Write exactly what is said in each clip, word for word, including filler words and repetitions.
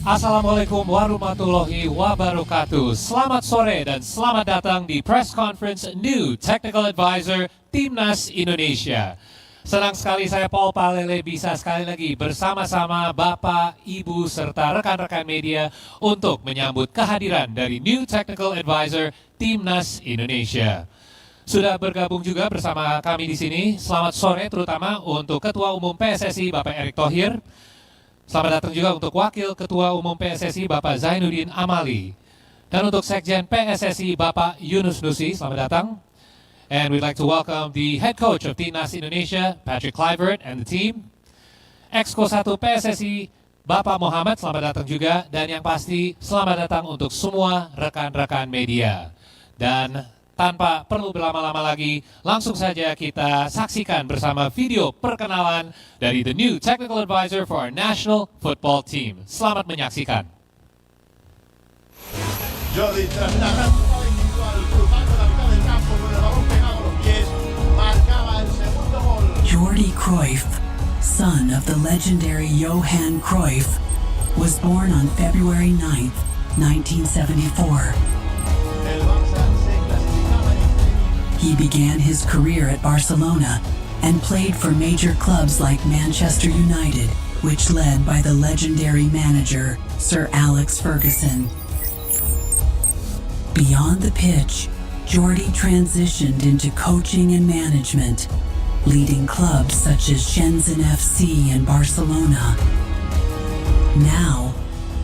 Assalamualaikum warahmatullahi wabarakatuh. Selamat sore dan selamat datang di press conference new technical advisor Timnas Indonesia. Senang sekali saya, Paul Palele, bisa sekali lagi bersama-sama Bapak, Ibu, serta rekan-rekan media untuk menyambut kehadiran dari new technical advisor Timnas Indonesia. Sudah bergabung juga bersama kami di sini. Selamat sore terutama untuk Ketua Umum P S S I Bapak Erick Thohir. Selamat datang juga untuk Wakil Ketua Umum P S S I Bapak Zainuddin Amali. Dan untuk Sekjen P S S I Bapak Yunus Nusi, selamat datang. And we'd like to welcome the head coach of Timnas Indonesia, Patrick Kluivert and the team. Exco satu P S S I, Bapak Muhammad, selamat datang juga. Dan yang pasti, selamat datang untuk semua rekan-rekan media. Dan tanpa perlu berlama-lama lagi, langsung saja kita saksikan bersama video perkenalan dari the new technical advisor for our national football team. Selamat menyaksikan. Jordi tras una gran jugada individual, cruzando la mitad del campo con el balón pegado a los pies, marcaba el segundo gol. Jordi Cruyff, son of the legendary Johan Cruyff, was born on February ninth, nineteen seventy-four. El Barça se clasificaba en este He began his career at Barcelona and played for major clubs like Manchester United, which led by the legendary manager Sir Alex Ferguson. Beyond the pitch, Jordi transitioned into coaching and management, leading clubs such as Shenzhen F C and Barcelona. Now,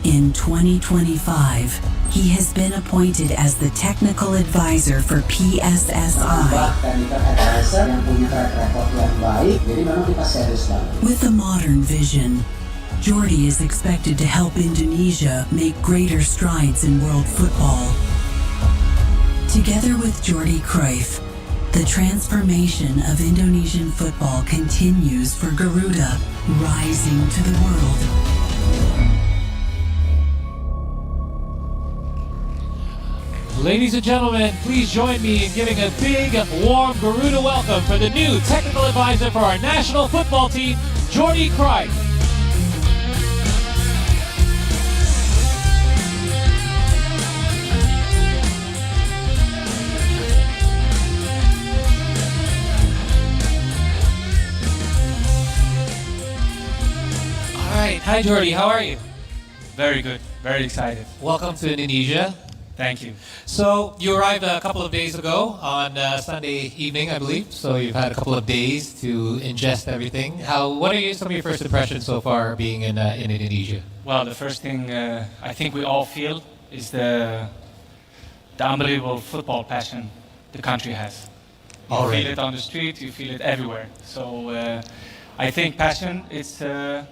in twenty twenty-five, he has been appointed as the technical advisor for P S S I. Tambah technical advisor yang punya track record yang baik, jadi memang kita serius banget. With a modern vision, Jordi is expected to help Indonesia make greater strides in world football. Together with Jordi Cruyff, the transformation of Indonesian football continues for Garuda, rising to the world. Ladies and gentlemen, please join me in giving a big, warm Garuda welcome for the new technical advisor for our national football team, Jordi Cruyff. All right. Hi, Jordi. How are you? Very good. Very excited. Welcome to Indonesia. Thank you. So, you arrived a couple of days ago on, uh, Sunday evening, I believe. So, you've had a couple of days to ingest everything. How, what are you, some of your first impressions so far being in, uh, in Indonesia? Well, the first thing, uh, I think we all feel is the, the unbelievable football passion the country has. You feel it on the street, you feel it everywhere. So, uh, I think passion, it's, uh,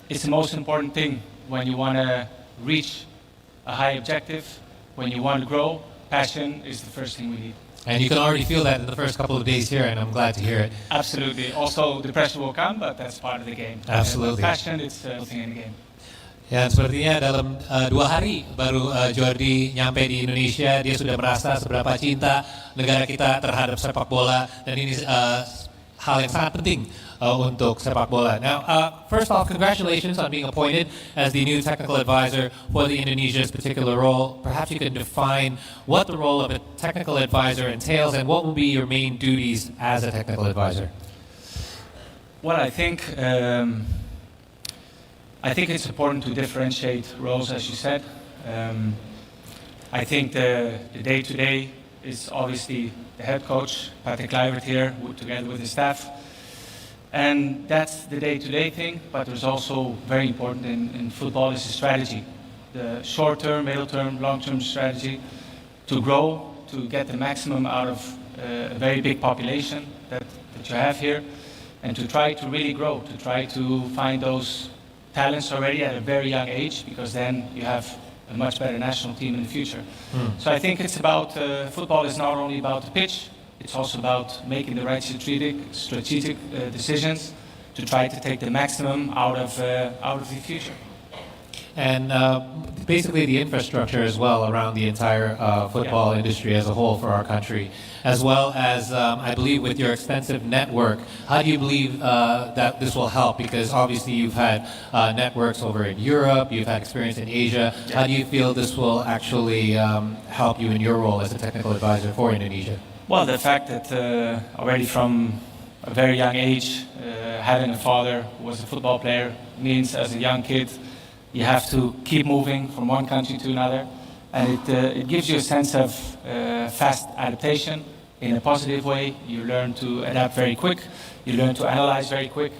it's the most important thing when you wanna reach a high objective, when you want to grow. Passion is the first thing we need. And you can already feel that in the first couple of days here, and I'm glad to hear it. Absolutely. Also, the pressure will come, but that's part of the game. Absolutely. Passion, it's, uh, the thing in the game. Ya, sepertinya dalam, eh, dua hari baru, eh, Jordi nyampe di Indonesia, dia sudah merasa seberapa cinta negara kita terhadap sepak bola, dan ini, eh, hal yang sangat penting, eh, untuk sepak bola. Now, uh, first off, congratulations on being appointed as the new technical advisor for the Indonesia's particular role. Perhaps you can define what the role of a technical advisor entails and what will be your main duties as a technical advisor. Well, I think, um, I think it's important to differentiate roles, as you said. Um, I think the, the day-to-day is obviously the head coach, Patrick Kluivert here, w-, together with his staff. And that's the day-to-day thing, but there's also very important in, in football is the strategy. The short-term, middle-term, long-term strategy to grow, to get the maximum out of, uh, a very big population that, that you have here, and to try to really grow, to try to find those talents already at a very young age, because then you have a much better national team in the future. So I think it's about, uh, football is not only about the pitch, it's also about making the right strategic, strategic, uh, decisions to try to take the maximum out of, uh, out of the future. And uh, basically the infrastructure as well around the entire uh, football industry as a whole for our country, as well as um, I believe with your extensive network, how do you believe uh, that this will help? Because obviously you've had uh, networks over in Europe, you've had experience in Asia. How do you feel this will actually um, help you in your role as a technical advisor for Indonesia? Well, the fact that uh, already from a very young age, uh, having a father who was a football player means as a young kid, you have to keep moving from one country to another. And it, uh, it gives you a sense of uh, fast adaptation in a positive way. You learn to adapt very quick, you learn to analyze very quick.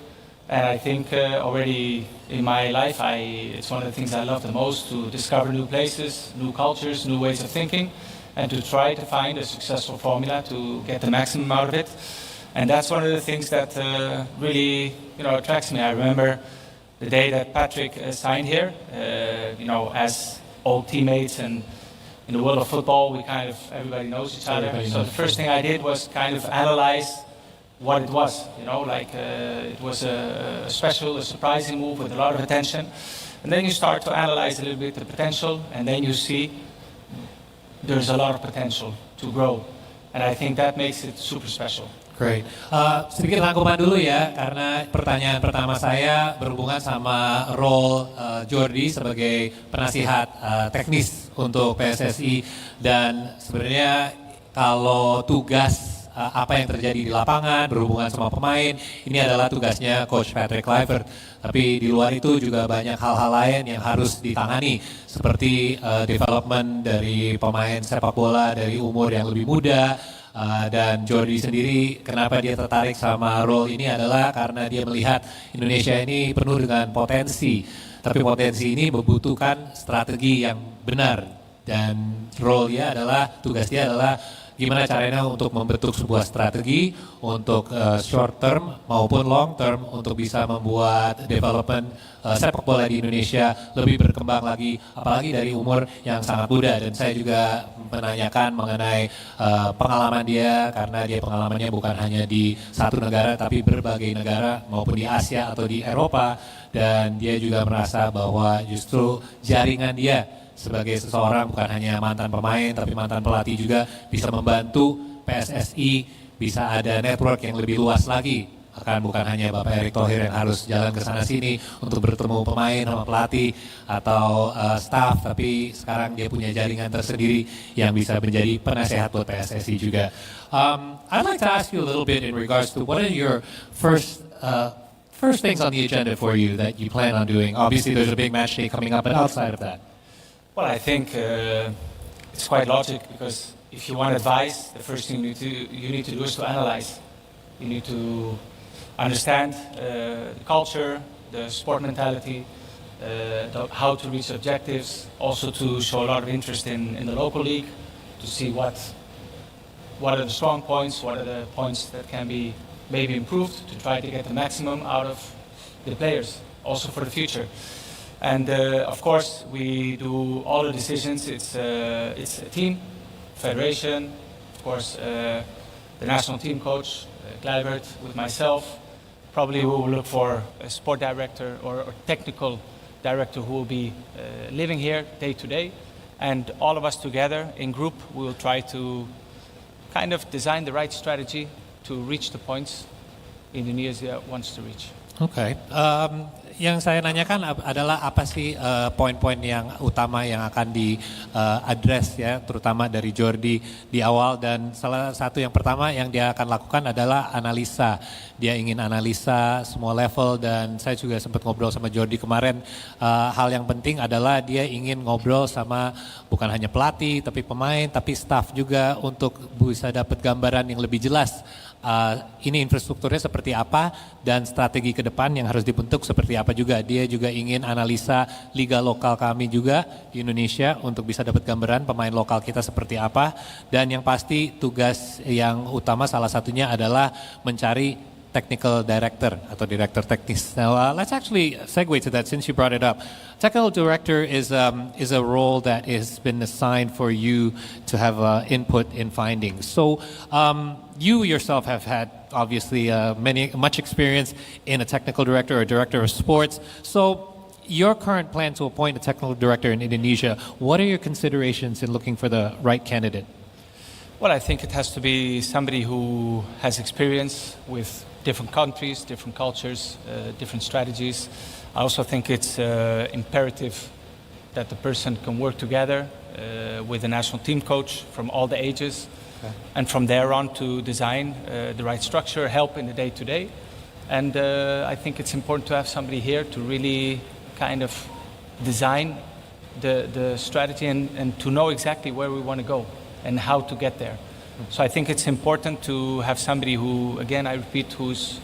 And I think uh, already in my life, I, it's one of the things I love the most, to discover new places, new cultures, new ways of thinking, and to try to find a successful formula to get the maximum out of it. And that's one of the things that uh, really, you know, attracts me. I remember the day that Patrick uh, signed here, uh, you know, as old teammates and in the world of football, we kind of, everybody knows each other. Everybody So knows. The first thing I did was kind of analyze what it was, you know, like uh, it was a, a special, a surprising move with a lot of attention. And then you start to analyze a little bit the potential, and then you see there's a lot of potential to grow. And I think that makes it super special. Great. Uh, sedikit rangkuman dulu ya, karena pertanyaan pertama saya berhubungan sama role uh, Jordi sebagai penasihat uh, teknis untuk P S S I, dan sebenarnya kalau tugas uh, apa yang terjadi di lapangan berhubungan sama pemain, ini adalah tugasnya Coach Patrick Kluivert. Tapi di luar itu juga banyak hal-hal lain yang harus ditangani, seperti uh, development dari pemain sepak bola dari umur yang lebih muda. Uh, dan Jordi sendiri, kenapa dia tertarik sama role ini adalah karena dia melihat Indonesia ini penuh dengan potensi. Tapi potensi ini membutuhkan strategi yang benar. Dan role dia adalah, tugas dia adalah gimana caranya untuk membentuk sebuah strategi untuk uh, short term maupun long term untuk bisa membuat development uh, sepak bola di Indonesia lebih berkembang lagi, apalagi dari umur yang sangat muda. Dan saya juga menanyakan mengenai uh, pengalaman dia, karena dia pengalamannya bukan hanya di satu negara tapi berbagai negara, maupun di Asia atau di Eropa. Dan dia juga merasa bahwa justru jaringan dia sebagai seseorang, bukan hanya mantan pemain tapi mantan pelatih juga, bisa membantu P S S I bisa ada network yang lebih luas lagi. Bahkan bukan hanya Bapak Erick Thohir yang harus jalan ke sana sini untuk bertemu pemain sama pelatih atau uh, staff, tapi sekarang dia punya jaringan tersendiri yang bisa menjadi penasehat buat P S S I juga. Um, I'd like to ask you a little bit in regards to what are your first uh, first things on the agenda for you that you plan on doing? Obviously, there's a big match day coming up, but outside of that, Well, I think uh, it's quite logic, because if you want advice, the first thing you need, to, you need to do is to analyze. You need to understand uh, the culture, the sport mentality, uh, the, how to reach objectives, also to show a lot of interest in, in the local league, to see what what are the strong points, what are the points that can be maybe improved to try to get the maximum out of the players, also for the future. And uh, of course, we do all the decisions. It's uh, it's a team, federation, of course, uh, the national team coach, uh, Kluivert, with myself. Probably we will look for a sport director or, or technical director who will be uh, living here day to day. And all of us together in group, we will try to kind of design the right strategy to reach the points Indonesia wants to reach. Okay. Um, yang saya nanyakan adalah apa sih uh, poin-poin yang utama yang akan di uh, address ya, terutama dari Jordi di awal, dan salah satu yang pertama yang dia akan lakukan adalah analisa. Dia ingin analisa semua level, dan saya juga sempat ngobrol sama Jordi kemarin. Uh, hal yang penting adalah dia ingin ngobrol sama bukan hanya pelatih tapi pemain tapi staff juga untuk bisa dapat gambaran yang lebih jelas uh, ini infrastrukturnya seperti apa dan strategi ke depan yang harus dibentuk seperti apa juga. Dia juga ingin analisa liga lokal kami juga di Indonesia untuk bisa dapat gambaran pemain lokal kita seperti apa. Dan yang pasti tugas yang utama salah satunya adalah mencari technical director atau director teknis. Now, uh, let's actually segue to that since you brought it up. Technical director is um, is a role that has been assigned for you to have uh, input in findings. So um, you yourself have had obviously uh, many much experience in a technical director or director of sports. So Your current plan to appoint a technical director in Indonesia, what are your considerations in looking for the right candidate? Well, I think it has to be somebody who has experience with different countries, different cultures, uh, different strategies. I also think it's uh, imperative that the person can work together uh, with the national team coach from all the ages, and from there on to design uh, the right structure, help in the day to day. And uh, I think it's important to have somebody here to really kind of design the, the strategy and, and to know exactly where we want to go and how to get there. So I think it's important to have somebody who, again, I repeat, who's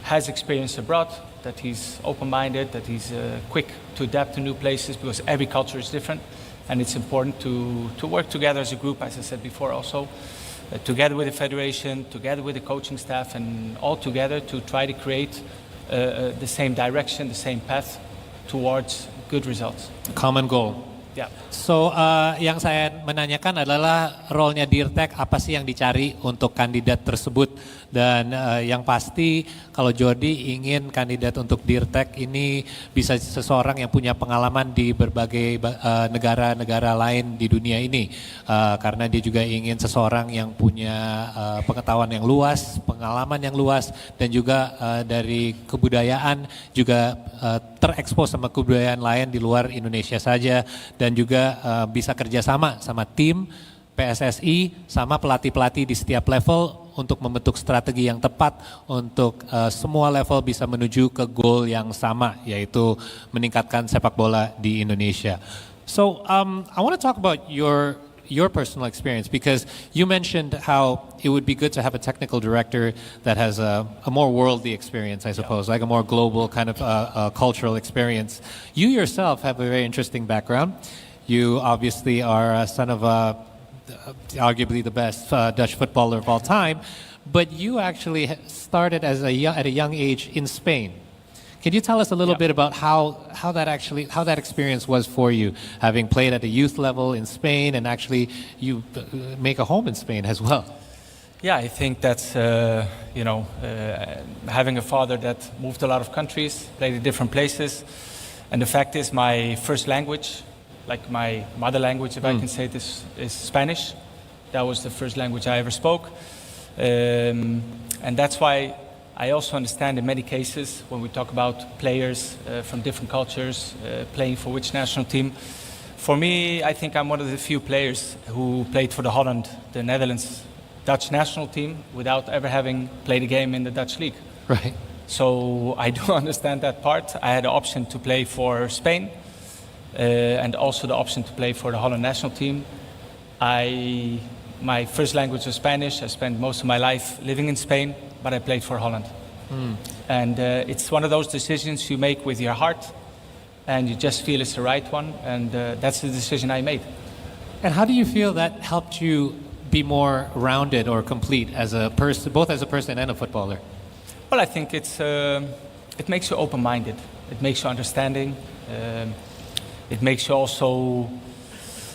has experience abroad, that he's open-minded, that he's uh, quick to adapt to new places, because every culture is different, and it's important to, to work together as a group, as I said before, also uh, together with the federation, together with the coaching staff, and all together to try to create uh, uh, the same direction, the same path towards good results. Common goal. Yeah. So, uh, yang saya menanyakan adalah role-nya Dirtek, apa sih yang dicari untuk kandidat tersebut? Dan uh, yang pasti, kalau Jordi ingin kandidat untuk Dirtek ini bisa seseorang yang punya pengalaman di berbagai uh, negara-negara lain di dunia ini, uh, karena dia juga ingin seseorang yang punya uh, pengetahuan yang luas, pengalaman yang luas, dan juga uh, dari kebudayaan juga uh, terekspos sama kebudayaan lain di luar Indonesia saja, dan juga uh, bisa kerjasama sama tim P S S I sama pelatih-pelatih di setiap level untuk membentuk strategi yang tepat untuk uh, semua level bisa menuju ke goal yang sama, yaitu meningkatkan sepak bola di Indonesia. So um, I want to talk about your your personal experience, because you mentioned how it would be good to have a technical director that has a, a more worldly experience, I suppose, like a more global kind of uh, uh, cultural experience. You yourself have a very interesting background. You obviously are a son of a, arguably the best uh, Dutch footballer of all time, but you actually started as a young, at a young age in Spain. Can you tell us a little yeah. bit about how, how that actually how that experience was for you, having played at a youth level in Spain and actually you uh, make a home in Spain as well? Yeah, I think that's uh, you know uh, having a father that moved a lot of countries, played in different places, and the fact is, my first language, like my mother language, if mm. I hmm. can say this, is Spanish. That was the first language I ever spoke, um, and that's why I also understand in many cases when we talk about players uh, from different cultures uh, playing for which national team. For me, I think I'm one of the few players who played for the Holland, the Netherlands, Dutch national team without ever having played a game in the Dutch league. Right. So I do understand that part. I had the option to play for Spain uh, and also the option to play for the Holland national team. I my first language was Spanish. I spent most of my life living in Spain, but I played for Holland. Mm. And uh, it's one of those decisions you make with your heart, and you just feel it's the right one, and uh, that's the decision I made. And how do you feel that helped you be more rounded or complete as a person, both as a person and a footballer? Well, I think it's uh, it makes you open-minded. It makes you understanding. Um, it makes you also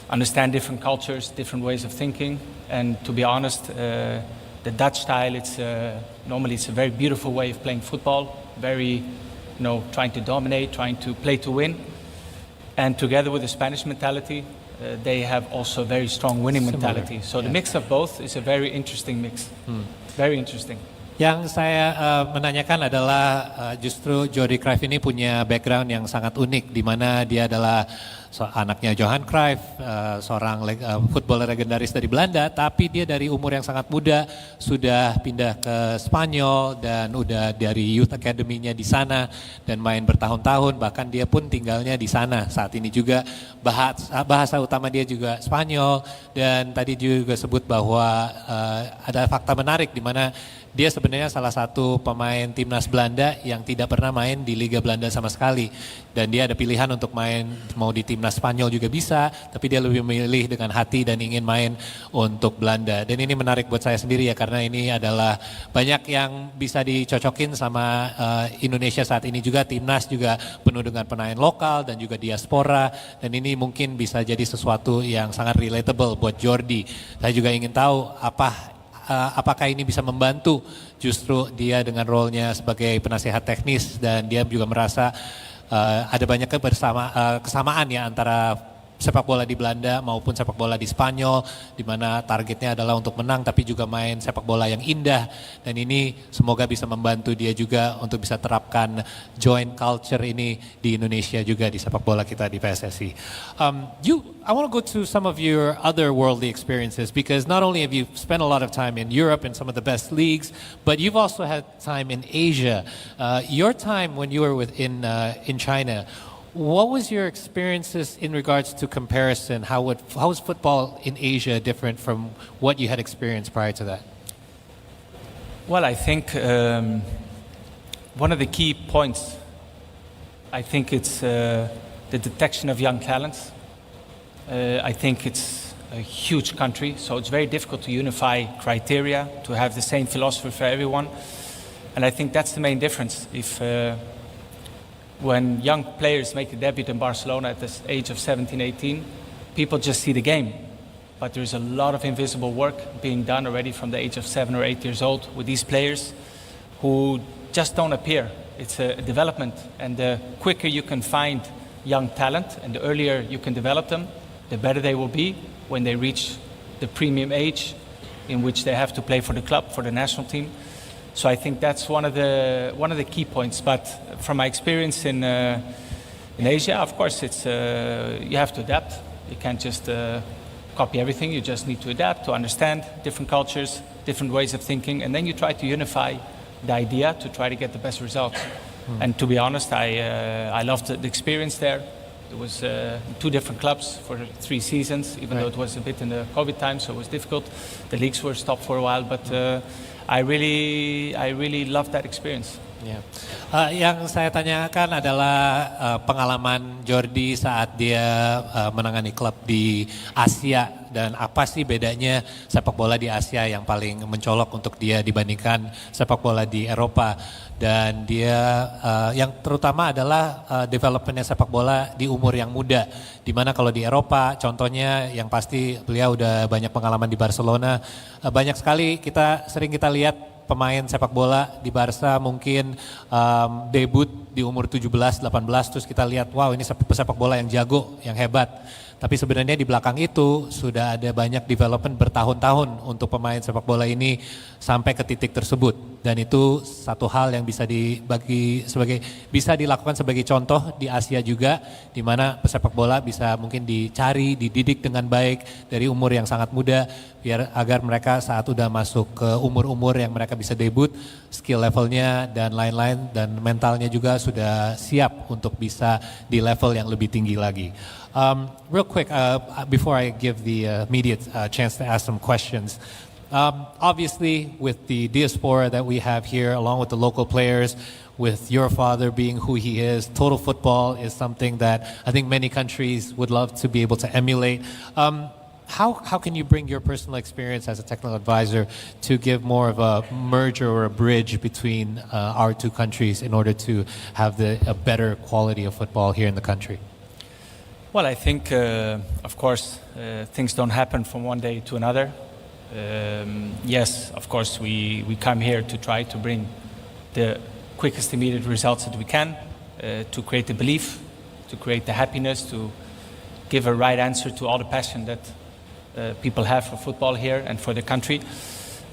understand different cultures, different ways of thinking. And to be honest, uh, the Dutch style, it's uh, normally it's a very beautiful way of playing football. Very, you know, trying to dominate, trying to play to win. And together with the Spanish mentality, uh, they have also a very strong winning Similar. mentality. So yeah. the mix of both is a very interesting mix. Hmm. Very interesting. Yang saya uh, menanyakan adalah uh, justru Jordi Cruyff ini punya background yang sangat unik, di mana dia adalah so, anaknya Johan Cruyff, uh, seorang leg, uh, footballer legendaris dari Belanda, tapi dia dari umur yang sangat muda sudah pindah ke Spanyol dan udah dari youth academy-nya di sana dan main bertahun-tahun, bahkan dia pun tinggalnya di sana saat ini juga. Bahasa, bahasa utama dia juga Spanyol, dan tadi juga sebut bahwa uh, ada fakta menarik di mana dia sebenarnya salah satu pemain timnas Belanda yang tidak pernah main di Liga Belanda sama sekali. Dan dia ada pilihan untuk main mau di timnas Spanyol juga bisa, tapi dia lebih memilih dengan hati dan ingin main untuk Belanda. Dan ini menarik buat saya sendiri ya, karena ini adalah banyak yang bisa dicocokin sama uh, Indonesia saat ini juga. Timnas juga penuh dengan pemain lokal dan juga diaspora. Dan ini mungkin bisa jadi sesuatu yang sangat relatable buat Jordi. Saya juga ingin tahu apa uh, apakah ini bisa membantu justru dia dengan role-nya sebagai penasihat teknis, dan dia juga merasa Eh, ada banyak kebersama, eh, kesamaan ya antara sepak bola di Belanda maupun sepak bola di Spanyol, di mana targetnya adalah untuk menang, tapi juga main sepak bola yang indah. Dan ini semoga bisa membantu dia juga untuk bisa terapkan joint culture ini di Indonesia juga, di sepak bola kita di P S S I. Um, you, I want to go to some of your other worldly experiences, because not only have you spent a lot of time in Europe in some of the best leagues, but you've also had time in Asia. Uh, your time when you were within, uh, in China, what was your experiences in regards to comparison? How would, how was football in Asia different from what you had experienced prior to that? Well, I think, um, one of the key points, I think it's, uh, the detection of young talents. Uh, I think it's a huge country, so it's very difficult to unify criteria, to have the same philosophy for everyone. And I think that's the main difference. If, uh, when young players make a debut in Barcelona at the s- age of seventeen, eighteen, people just see the game. But there's a lot of invisible work being done already from the age of seven or eight years old with these players who just don't appear. It's a development, and the quicker you can find young talent and the earlier you can develop them, the better they will be when they reach the premium age in which they have to play for the club, for the national team. So I think that's one of the, one of the key points. But from my experience in, uh, in Asia, of course, it's, uh, you have to adapt. You can't just, uh, copy everything. You just need to adapt, to understand different cultures, different ways of thinking, and then you try to unify the idea to try to get the best results. And to be honest, I, uh, I loved the experience there. It was, uh, two different clubs for three seasons, even though it was a bit in the COVID time, so it was difficult. The leagues were stopped for a while, but, uh, I really, I really loved that experience. Ya. Eh, yang saya tanyakan adalah, eh, pengalaman Jordi saat dia, eh, menangani klub di Asia, dan apa sih bedanya sepak bola di Asia yang paling mencolok untuk dia dibandingkan sepak bola di Eropa. Dan dia, eh, yang terutama adalah, eh, developmentnya sepak bola di umur yang muda. Dimana kalau di Eropa, contohnya yang pasti beliau udah banyak pengalaman di Barcelona. Eh, banyak sekali kita, sering kita lihat pemain sepak bola di Barca mungkin, em, debut di umur tujuh belas, delapan belas, terus kita lihat, wow, ini sep- pesepak bola yang jago, yang hebat. Tapi sebenarnya di belakang itu sudah ada banyak development bertahun-tahun untuk pemain sepak bola ini sampai ke titik tersebut. Dan itu satu hal yang bisa dibagi sebagai, bisa dilakukan sebagai contoh di Asia juga, di mana pesepak bola bisa mungkin dicari, dididik dengan baik dari umur yang sangat muda, biar agar mereka saat udah masuk ke umur-umur yang mereka bisa debut, skill levelnya dan lain-lain, dan mentalnya juga sudah siap untuk bisa di level yang lebih tinggi lagi. Um, real quick, uh, before I give the, uh, media, uh, chance to ask some questions, um, obviously with the diaspora that we have here, along with the local players, with your father being who he is, total football is something that I think many countries would love to be able to emulate. Um, how, how can you bring your personal experience as a technical advisor to give more of a merger or a bridge between, uh, our two countries in order to have the, a better quality of football here in the country? Well, I think, uh, of course, uh, things don't happen from one day to another. Um, yes, of course, we, we come here to try to bring the quickest immediate results that we can, uh, to create the belief, to create the happiness, to give a right answer to all the passion that, uh, people have for football here and for the country.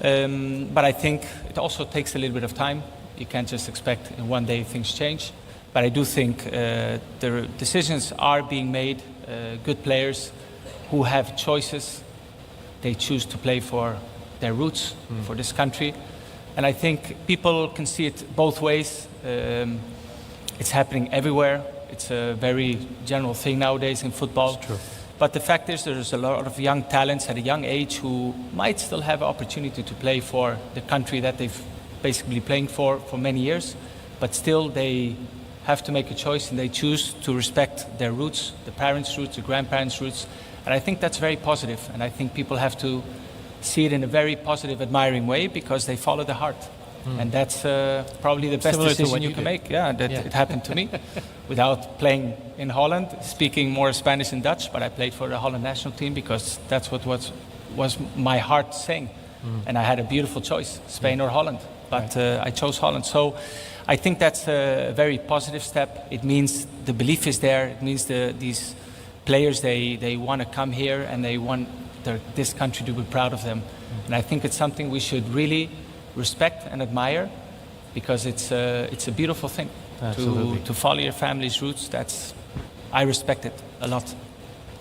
Um, but I think it also takes a little bit of time. You can't just expect in one day things change. But I do think, uh, the decisions are being made. Uh, good players who have choices, they choose to play for their roots, for this country. And I think people can see it both ways. Um, it's happening everywhere. It's a very general thing nowadays in football. But the fact is, there's a lot of young talents at a young age who might still have an opportunity to play for the country that they've basically been playing for for many years, but still they have to make a choice and they choose to respect their roots, the parents' roots, the grandparents' roots. And I think that's very positive. And I think people have to see it in a very positive, admiring way because they follow the heart. And that's, uh, probably the best Similar to decision what you you can did. Make. Yeah, that Yeah. It happened to me without playing in Holland, speaking more Spanish and Dutch, but I played for the Holland national team because that's what was, was my heart saying. And I had a beautiful choice, Spain or Holland. But, uh, I chose Holland. So I think that's a very positive step. It means the belief is there. It means the, these players, they, they want to come here and they want their, this country to be proud of them. And I think it's something we should really respect and admire because it's a, it's a beautiful thing to, to follow your family's roots. That's, I respect it a lot.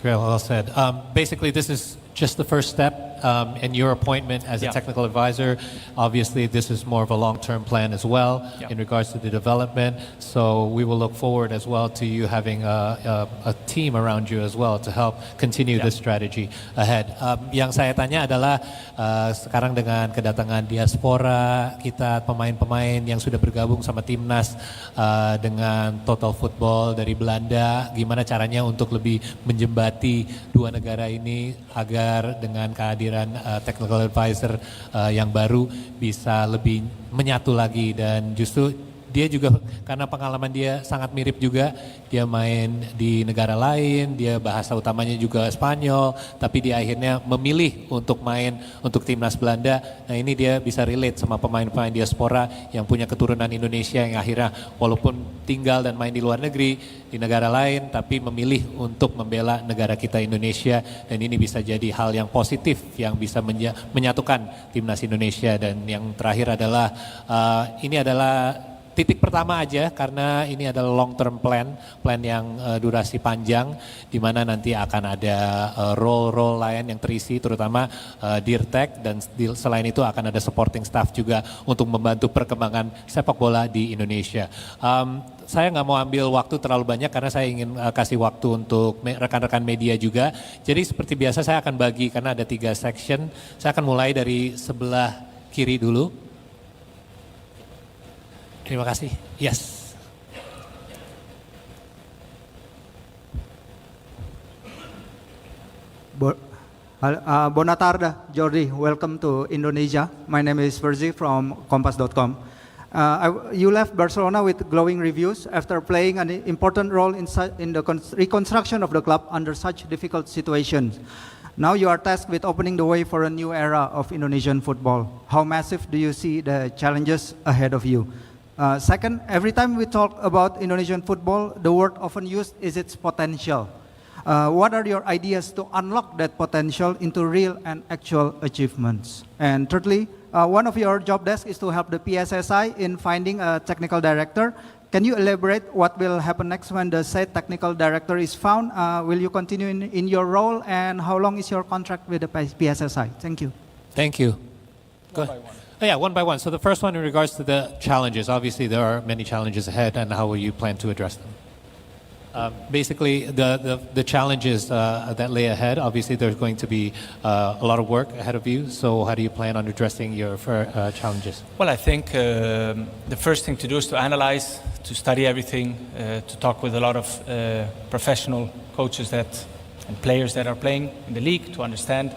Well, well said. Um, basically, this is just the first step um, in your appointment as a Yeah. technical advisor. Obviously, this is more of a long-term plan as well Yeah. in regards to the development. So we will look forward as well to you having a, a, a team around you as well to help continue Yeah. this strategy ahead. Um, yang saya tanya adalah uh, sekarang dengan kedatangan diaspora kita, pemain-pemain yang sudah bergabung sama timnas uh, dengan Total Football dari Belanda, gimana caranya untuk lebih menjembati dua negara ini agar dengan kehadiran uh, technical advisor uh, yang baru bisa lebih menyatu lagi dan justru dia juga karena pengalaman dia sangat mirip juga, dia main di negara lain, dia bahasa utamanya juga Spanyol, tapi dia akhirnya memilih untuk main untuk timnas Belanda. Nah, ini dia bisa relate sama pemain-pemain diaspora yang punya keturunan Indonesia yang akhirnya walaupun tinggal dan main di luar negeri, di negara lain, tapi memilih untuk membela negara kita Indonesia, dan ini bisa jadi hal yang positif yang bisa menja- menyatukan timnas Indonesia. Dan yang terakhir adalah uh, ini adalah titik pertama aja karena ini adalah long term plan, plan yang uh, durasi panjang, di mana nanti akan ada uh, role-role lain yang terisi, terutama uh, Dirtek, dan di, selain itu akan ada supporting staff juga untuk membantu perkembangan sepak bola di Indonesia. Um, saya nggak mau ambil waktu terlalu banyak karena saya ingin uh, kasih waktu untuk me- rekan-rekan media juga. Jadi seperti biasa saya akan bagi karena ada tiga section. Saya akan mulai dari sebelah kiri dulu. Terima kasih. Yes. Bo- Hal- uh, Bona tarde, Jordi. Welcome to Indonesia. My name is Verzi from Kompas dot com. Uh, I, you left Barcelona with glowing reviews after playing an important role in, su- in the cons- reconstruction of the club under such difficult situations. Now you are tasked with opening the way for a new era of Indonesian football. How massive do you see the challenges ahead of you? Uh, second, every time we talk about Indonesian football, the word often used is its potential. Uh, what are your ideas to unlock that potential into real and actual achievements? And thirdly, uh, one of your job desk is to help the P S S I in finding a technical director. Can you elaborate what will happen next when the said technical director is found? Uh, will you continue in, in your role, and how long is your contract with the P- P S S I? Thank you. Thank you. Go ahead. Oh, yeah, one by one. So the first one in regards to the challenges. Obviously, there are many challenges ahead, and how will you plan to address them? Um, basically, the, the, the challenges uh, that lay ahead, obviously, there's going to be uh, a lot of work ahead of you. So, how do you plan on addressing your fir- uh, challenges? Well, I think um, the first thing to do is to analyze, to study everything, uh, to talk with a lot of uh, professional coaches that and players that are playing in the league to understand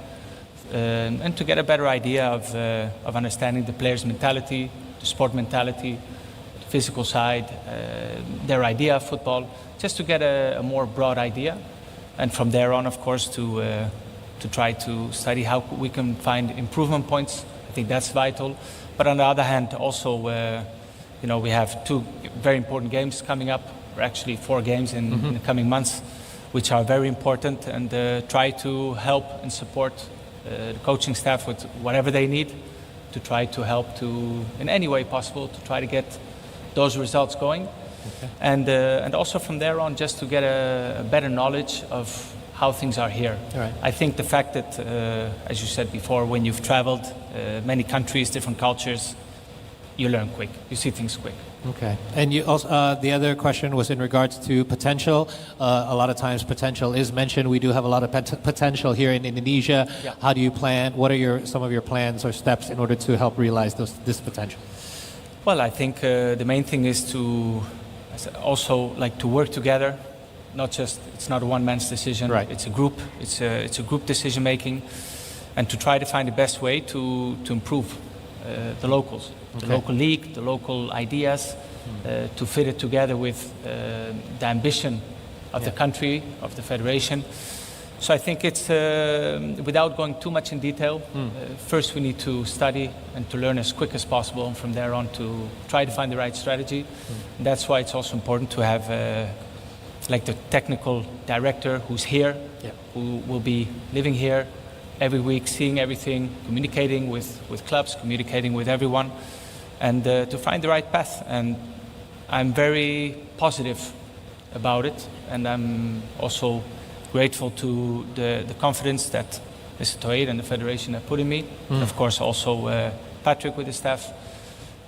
um, and to get a better idea of, uh, of understanding the players' mentality, the sport mentality, the physical side, uh, their idea of football, just to get a, a more broad idea. And from there on, of course, to, uh, to try to study how we can find improvement points. I think that's vital. But on the other hand, also, uh, you know, we have two very important games coming up, or actually four games in, in the coming months, which are very important, and uh, try to help and support uh, the coaching staff with whatever they need to try to help to, in any way possible, to try to get those results going. And, uh, and also from there on, just to get a, a better knowledge of how things are here. All right. I think the fact that, uh, as you said before, when you've traveled uh, many countries, different cultures, you learn quick, you see things quick. Okay. And you also, uh, the other question was in regards to potential. Uh, a lot of times, potential is mentioned. We do have a lot of pot- potential here in Indonesia. Yeah. How do you plan? What are your some of your plans or steps in order to help realize those, this potential? Well, I think uh, the main thing is to also like to work together. Not just it's not a one man's decision. Right. It's a group. It's a it's a group decision making, and to try to find the best way to to improve uh, the locals, the Okay. local league, the local ideas, uh, to fit it together with uh, the ambition of the Yeah. country, of the federation. So I think it's, um, without going too much in detail, uh, first we need to study and to learn as quick as possible, and from there on to try to find the right strategy. That's why it's also important to have, uh, like, the technical director who's here, Yeah. who will be living here every week, seeing everything, communicating with, with clubs, communicating with everyone, and, uh, to find the right path. And I'm very positive about it, and I'm also grateful to the, the confidence that Mister Toeir and the federation have put in me. Of course, also, uh, Patrick with his staff.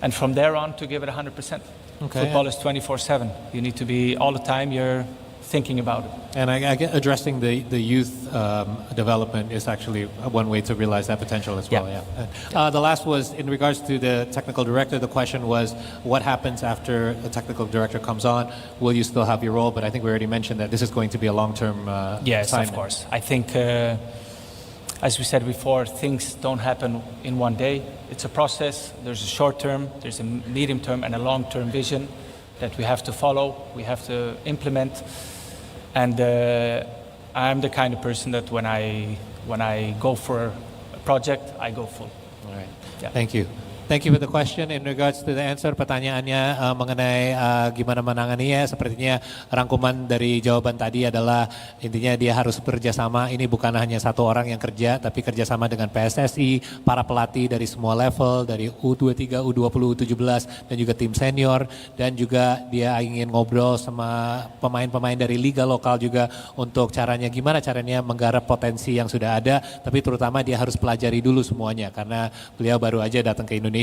And from there on, to give it one hundred percent. Okay, Football yeah. is twenty-four seven. You need to be all the time, you're thinking about it. And I, I get addressing the, the youth um, development is actually one way to realize that potential as well. Yeah. Yeah. Uh, the last was in regards to the technical director. The question was, what happens after a technical director comes on? Will you still have your role? But I think we already mentioned that this is going to be a long-term. Uh, Yes, assignment. Of course. I think, uh, as we said before, things don't happen in one day. It's a process. There's a short term, there's a medium term, and a long term vision that we have to follow, we have to implement. And, uh, I'm the kind of person that when I, when I go for a project, I go full. Alright. Yeah. Thank you. Thank you for the question. In regards to the answer, pertanyaannya uh, mengenai uh, gimana menangani ya, sepertinya rangkuman dari jawaban tadi adalah intinya dia harus bekerja sama. Ini bukan hanya satu orang yang kerja, tapi kerja sama dengan P S S I, para pelatih dari semua level, dari U dua tiga, U dua puluh, U tujuh belas, dan juga tim senior. Dan juga dia ingin ngobrol sama pemain-pemain dari liga lokal juga untuk caranya, gimana caranya menggarap potensi yang sudah ada, tapi terutama dia harus pelajari dulu semuanya karena beliau baru aja datang ke Indonesia.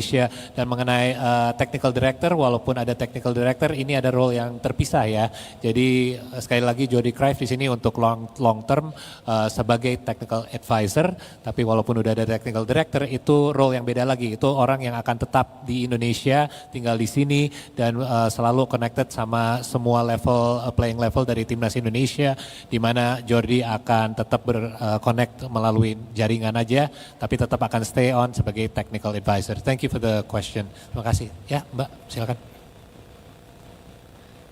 Dan mengenai uh, technical director, walaupun ada technical director, ini ada role yang terpisah ya. Jadi uh, sekali lagi Jordi Cryf di sini untuk long long term uh, sebagai technical advisor, tapi walaupun udah ada technical director, itu role yang beda lagi. Itu orang yang akan tetap di Indonesia, tinggal di sini, dan uh, selalu connected sama semua level uh, playing level dari timnas Indonesia, di mana Jordi akan tetap ber uh, connect melalui jaringan aja, tapi tetap akan stay on sebagai technical advisor. Thank you for the question. Terima kasih. Ya, Mbak, silakan.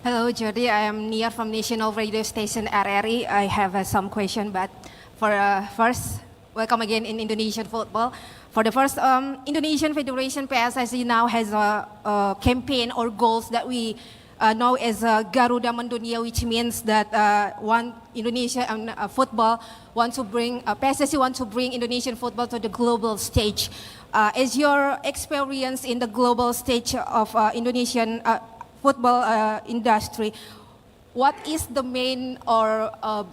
Hello, Jordi. I am Nia from National Radio Station R R I. I have uh, some question, but for uh, first, welcome again in Indonesian football. For the first, um, Indonesian Federation P S S I now has a, a campaign or goals that we uh, know as uh, Garuda Mendunia, which means that uh, one Indonesia and uh, football want to bring uh, P S S I want to bring Indonesian football to the global stage. Uh, as your experience in the global stage of uh, Indonesian uh, football uh, industry, what is the main or uh,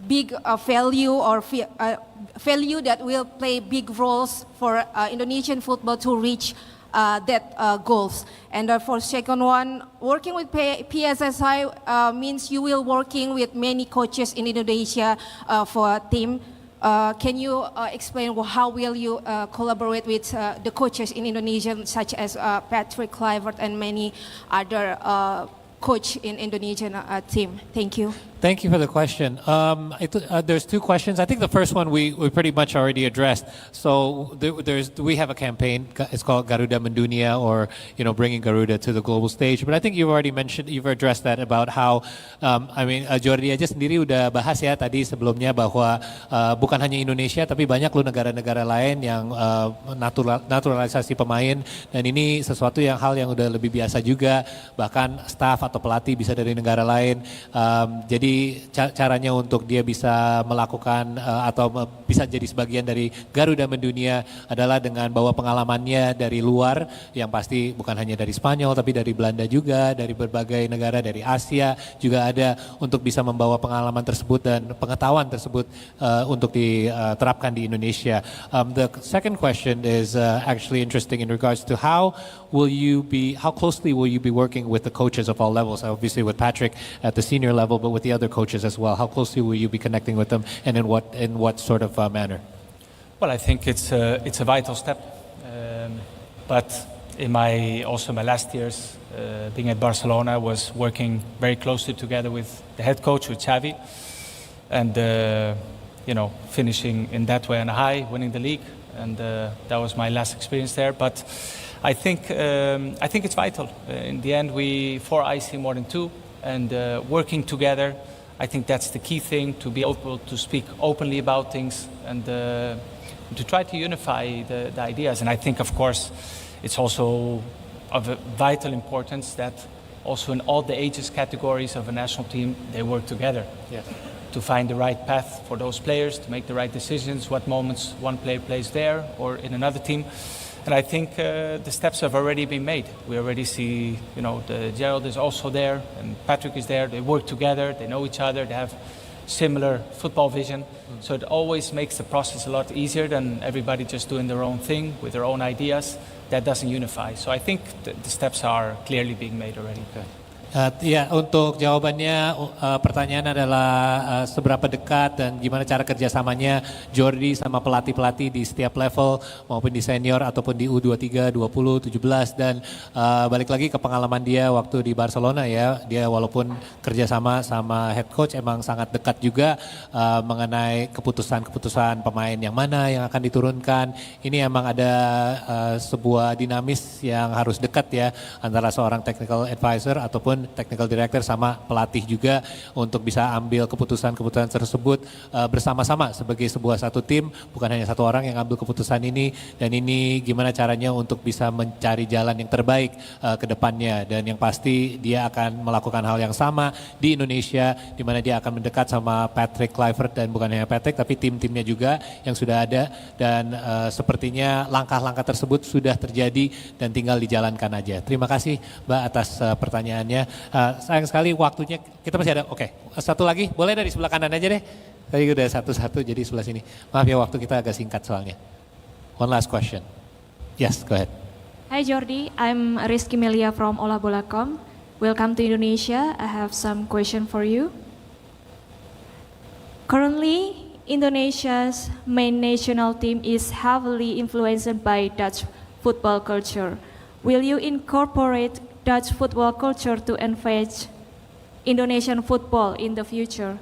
big uh, value or fi- uh, value that will play big roles for uh, Indonesian football to reach uh, that uh, goals? And uh, for second one, working with P- P S S I uh, means you will working with many coaches in Indonesia uh, for a team. Uh, can you uh, explain wh- how will you uh, collaborate with uh, the coaches in Indonesia, such as uh, Patrick Kluivert and many other uh, coach in Indonesian uh, team? Thank you. Thank you for the question. Um, itu, uh, there's two questions. I think the first one we, we pretty much already addressed. So there, there's we have a campaign. Ga- It's called Garuda Mendunia, or you know, bringing Garuda to the global stage. But I think you've already mentioned, you've addressed that about how, um, I mean, uh, Jordi aja sendiri udah bahas ya tadi sebelumnya bahwa uh, bukan hanya Indonesia, tapi banyak loh negara-negara lain yang uh, natural, naturalisasi pemain, dan ini sesuatu yang hal yang udah lebih biasa juga. Bahkan staff atau pelatih bisa dari negara lain. Um, jadi ca- caranya untuk dia bisa melakukan uh, atau me- bisa jadi sebagian dari Garuda Mendunia adalah dengan bawa pengalamannya dari luar, yang pasti bukan hanya dari Spanyol tapi dari Belanda juga, dari berbagai negara, dari Asia juga ada, untuk bisa membawa pengalaman tersebut dan pengetahuan tersebut uh, untuk diterapkan di Indonesia. Um, the second question is uh, actually interesting in regards to how will you be, how closely will you be working with the coaches of all levels? Obviously with Patrick at the senior level, but with the other coaches as well. How closely will you be connecting with them, and in what in what sort of uh, manner? Well, I think it's a, it's a vital step. Um, but in my also my last years uh, being at Barcelona, I was working very closely together with the head coach, with Xavi, and uh, you know, finishing in that way on a high, winning the league, and uh, that was my last experience there. But I think um, I think it's vital. Uh, in the end, we four eyes see more than two, and uh, working together, I think that's the key thing, to be able to speak openly about things and uh, to try to unify the, the ideas. And I think, of course, it's also of a vital importance that also in all the ages categories of a national team, they work together to find the right path for those players, to make the right decisions, what moments one player plays there or in another team. And I think uh, the steps have already been made. We already see, you know, the Gerald is also there and Patrick is there. They work together, they know each other, they have similar football vision. So it always makes the process a lot easier than everybody just doing their own thing with their own ideas. That doesn't unify. So I think the, the steps are clearly being made already. Uh, ya, untuk jawabannya uh, pertanyaan adalah uh, seberapa dekat dan gimana cara kerjasamanya Jordi sama pelatih-pelatih di setiap level maupun di senior ataupun di U dua tiga, dua puluh, tujuh belas dan uh, balik lagi ke pengalaman dia waktu di Barcelona ya, dia walaupun kerjasama sama head coach emang sangat dekat juga uh, mengenai keputusan-keputusan pemain yang mana yang akan diturunkan. Ini emang ada uh, sebuah dinamis yang harus dekat ya antara seorang technical advisor ataupun technical director sama pelatih juga untuk bisa ambil keputusan-keputusan tersebut uh, bersama-sama sebagai sebuah satu tim, bukan hanya satu orang yang ambil keputusan ini. Dan ini gimana caranya untuk bisa mencari jalan yang terbaik uh, ke depannya dan yang pasti dia akan melakukan hal yang sama di Indonesia di mana dia akan mendekat sama Patrick Kluivert dan bukan hanya Patrick tapi tim-timnya juga yang sudah ada dan uh, sepertinya langkah-langkah tersebut sudah terjadi dan tinggal dijalankan aja. Terima kasih Mbak atas uh, pertanyaannya. Uh, sayang sekali waktunya kita masih ada. Oke, okay. Satu lagi boleh dari sebelah kanan aja deh. Tadi udah satu-satu jadi sebelah sini. Maaf ya waktu kita agak singkat soalnya. One last question. Yes, go ahead. Hi Jordi, I'm Rizky Melia from Olah Bola dot com. Welcome to Indonesia. I have some question for you. Currently, Indonesia's main national team is heavily influenced by Dutch football culture. Will you incorporate Dutch football culture to envisage Indonesian football in the future?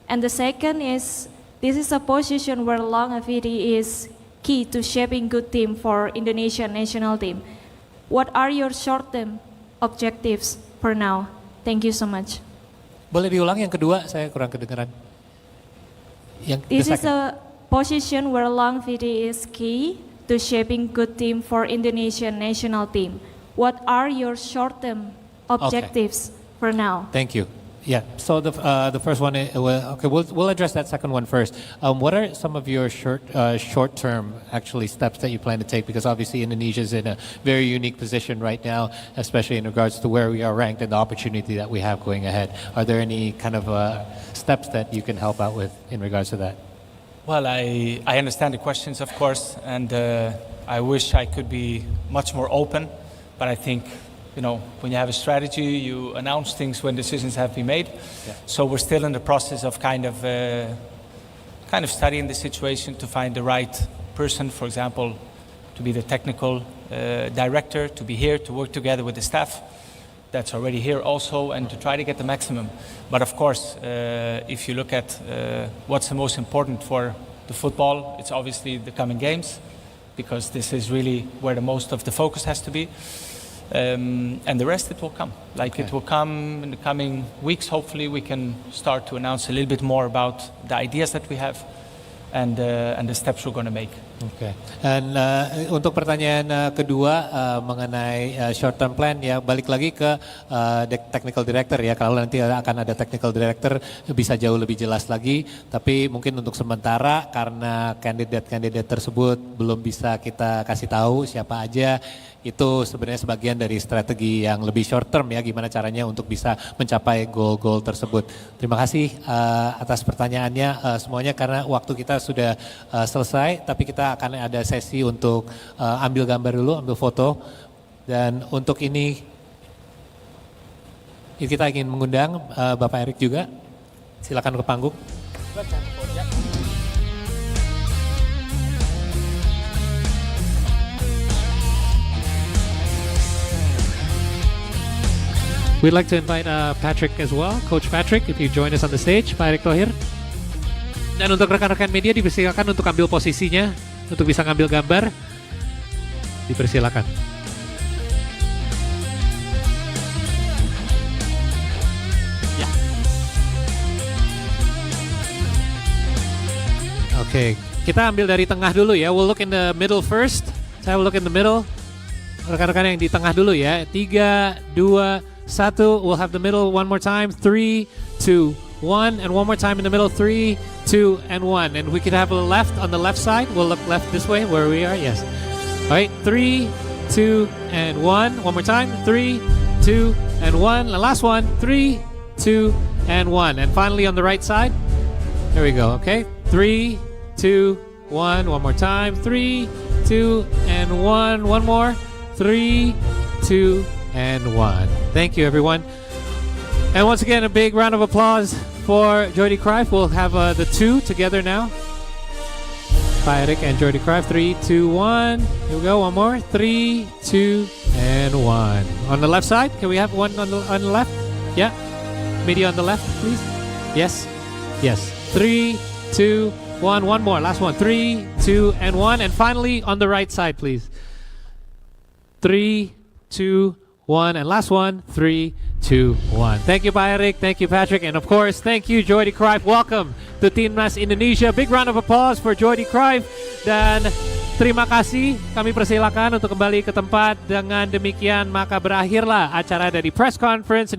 And the second is, this is a position where longevity is key to shaping good team for Indonesian national team. What are your short-term objectives for now? Thank you so much. Boleh diulang yang kedua, saya kurang kedengeran. Yang This is a position where longevity is key to shaping good team for Indonesian national team. What are your short-term objectives okay. for now? Thank you. Yeah. So the uh, the first one, uh, well, okay, we'll we'll address that second one first. Um, what are some of your short uh, short term actually steps that you plan to take? Because obviously Indonesia is in a very unique position right now, especially in regards to where we are ranked and the opportunity that we have going ahead. Are there any kind of uh, steps that you can help out with in regards to that? Well, I, I understand the questions, of course, and uh, I wish I could be much more open, but I think, you know, when you have a strategy, you announce things when decisions have been made. Yeah. So we're still in the process of kind of, uh, kind of studying the situation to find the right person, for example, to be the technical uh, director, to be here, to work together with the staff that's already here also and to try to get the maximum. But of course, uh, if you look at uh, what's the most important for the football, it's obviously the coming games because this is really where the most of the focus has to be. Um, and the rest, it will come. Like okay. It will come in the coming weeks. Hopefully, we can start to announce a little bit more about the ideas that we have and, uh, and the steps we're going to make. Oke. Okay. Dan uh, untuk pertanyaan uh, kedua uh, mengenai uh, short term plan ya balik lagi ke uh, technical director ya kalau nanti akan ada technical director bisa jauh lebih jelas lagi tapi mungkin untuk sementara karena kandidat-kandidat tersebut belum bisa kita kasih tahu siapa aja itu sebenarnya sebagian dari strategi yang lebih short term ya gimana caranya untuk bisa mencapai goal-goal tersebut. Terima kasih uh, atas pertanyaannya uh, semuanya karena waktu kita sudah uh, selesai tapi kita akan ada sesi untuk uh, ambil gambar dulu, ambil foto dan untuk ini kita ingin mengundang uh, Bapak Erik juga. Silakan ke panggung. We'd like to invite uh, Patrick as well, Coach Patrick, if you join us on the stage, Pak Erick Thohir. Dan untuk rekan-rekan media dipersilakan untuk ambil posisinya untuk bisa ngambil gambar. Dipersilakan. Ya. Oke, kita ambil dari tengah dulu ya. We'll look in the middle first. Saya will look in the middle. Rekan-rekan yang di tengah dulu ya. Tiga, dua, satu. We'll have the middle one more time. Three, two, one. And one more time in the middle. Three, two, and one. And we could have a left on the left side. We'll look left this way where we are. Yes. All right. Three, two, and one. One more time. Three, two, and one. The last one. Three, two, and one. And finally on the right side. There we go. Okay. Three, two, one. One more time. Three, two, and one. One more. Three, two, and one. Thank you, everyone. And once again, a big round of applause for Jordy Cruyff. We'll have uh, the two together now. Pak Eric and Jordy Cruyff. Three, two, one. Here we go. One more. Three, two, and one. On the left side, can we have one on the, on the left? Yeah. Media on the left, please. Yes. Yes. Three, two, one. One more. Last one. Three, two, and one. And finally, on the right side, please. Three, two, one. And last one. Three, two, one. Thank you, Pak Eric. Thank you, Patrick. And of course, thank you, Jordy Cruyff. Welcome to Timnas Indonesia. Big round of applause for Jordy Cruyff. Dan terima kasih. Kami persilakan untuk kembali ke tempat. Dengan demikian, maka berakhirlah acara dari press conference